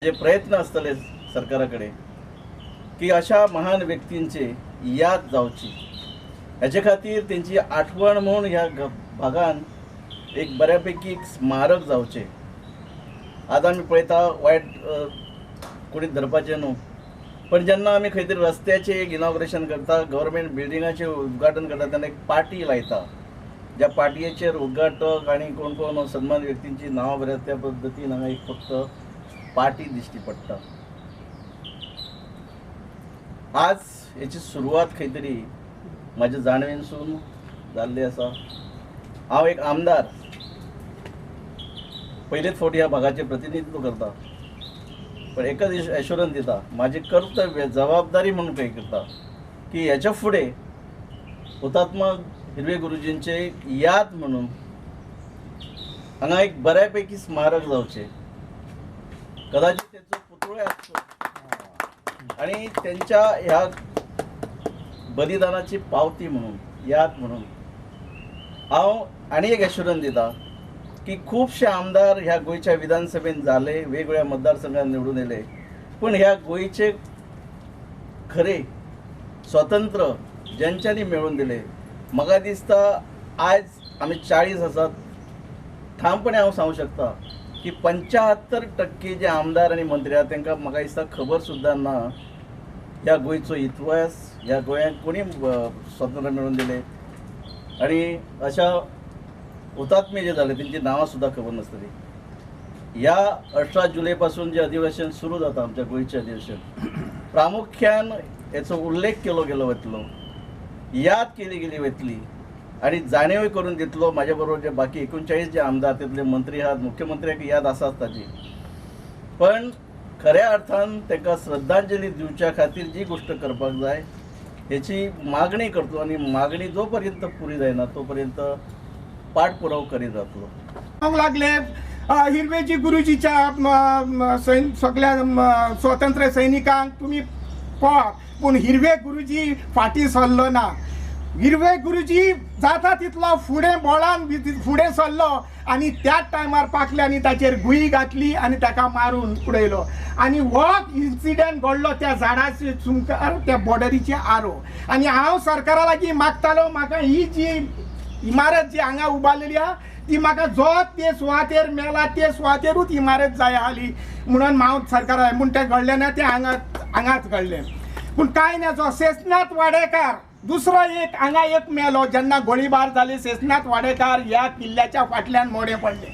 जे प्रयत्न आसतले सरकारा कडेन की अशा महान व्यक्तींची याद जावची, हेजे खातीर तेंची आठवण म्हूण ह्या भागान एक बऱ्यापैकी एक स्मारक जावचें. आज आमी पळयता वायट कोणी धरपाचें न्हू, पण जेन्ना आमी खंय तरी रस्त्याचें एक इनॉग्रेशन करता, गव्हर्मेंट बिल्डिंगाचें उद्घाटन करता, तेन्ना एक पाटी लायता, ज्या पाटयेचेर उद्घाटक आनी कोण कोण सन्मान व्यक्तींची नांवां बरयतात त्या पद्दतीन हांगा एक फक्त पाटी दिश्टी पडटा. आज हेची सुरवात खंय तरी म्हाज्या जाणवेनसून जाल्ली आसा. हांव एक आमदार पयलेच फावटी ह्या भागाचें प्रतिनिधित्व करता, पण एकच एश्योरन्स दिता, म्हाजें कर्तव्य जबाबदारी म्हणून खंय करता की हेच्या फुडें हुतात्मा हिरवे गुरुजींचे याद म्हणून हांगा एक बऱ्यापैकी स्मारक जावचें. कदाचित तेचो पुतळो आसचो आनी तेंच्या ह्या बलिदानाची पावती म्हणून, याद म्हणून हांव आनी एक एश्योरन्स दिता की खुबशे आमदार ह्या गोंयच्या विधानसभेन जाले, वेगवेगळ्या मतदारसंघात निवडून येयले, पूण ह्या गोंयचे खरे स्वतंत्र ज्यांच्यांनी मेळोवन दिले, म्हाका दिसता आयज आमी 40 आसात, ठामपणे हांव सांगूंक शकता की 75% जे आमदार आनी मंत्री आहात तांकां म्हाका दिसता खबर सुद्दां ना ह्या गोंयचो इतिहास, ह्या गोंयाक कोणी स्वातंत्र्य मेळोवन दिलें आनी अशा हुतात्मे जे जाले तेंची नांवां सुद्दां खबर नासतली. ह्या 18 जुलय पासून जें अधिवेशन सुरू जाता आमच्या गोंयचें अधिवेशन, प्रामुख्यान हेचो उल्लेख केलो गेलो वतलो, याद केली गेली वतली आनी जाणीवय करून दितलो. म्हाजे बरोबर जे बाकी 39 जे आमदार तितले मंत्री आहात, मुख्यमंत्र्याक याद आसाच ताजी, पण खऱ्या अर्थान तांकां श्रद्धांजली दिवच्या खातीर जी गोश्ट करपाक जाय हेची मागणी करतलो आनी मागणी जो पर्यंत पुरी जायना तो पर्यंत पाठपुराव करीत जातलो. लागले हिरवेजी गुरुजीच्या सगळ्या स्वतंत्र सैनिकांक तुमी पळा, पूण हिरवे गुरुजी फाटीं सरलो ना. हिरवे गुरुजी जाता तितलो फुडें बळान फुडें सरलो आनी त्याच टायमार पाखल्यांनी ताचेर गुळी घातली आनी ताका मारून उडयलो. आनी हो इन्सिडंट घडलो त्या झाडाचे चुंकार त्या बॉर्डरीचे आरो. आनी हांव सरकारा लागीं मागतालो, म्हाका ही जी इमारत जी हांगा उबारलेली आहा ती म्हाका जो ते सुवातेर मेला ते सुवातेरूच इमारत जाय आसली म्हणून हांव सरकारा, पूण तें घडलें ना, तें हांगाच घडलें. पूण कांय ना, जो शेषनाथ वाडेकार दुसरो एक हांगा एक मेलो जेन्ना गोळीबार जाली, शेषनाथ वाडेकार ह्या किल्ल्याच्या फाटल्यान मोडें पडलें.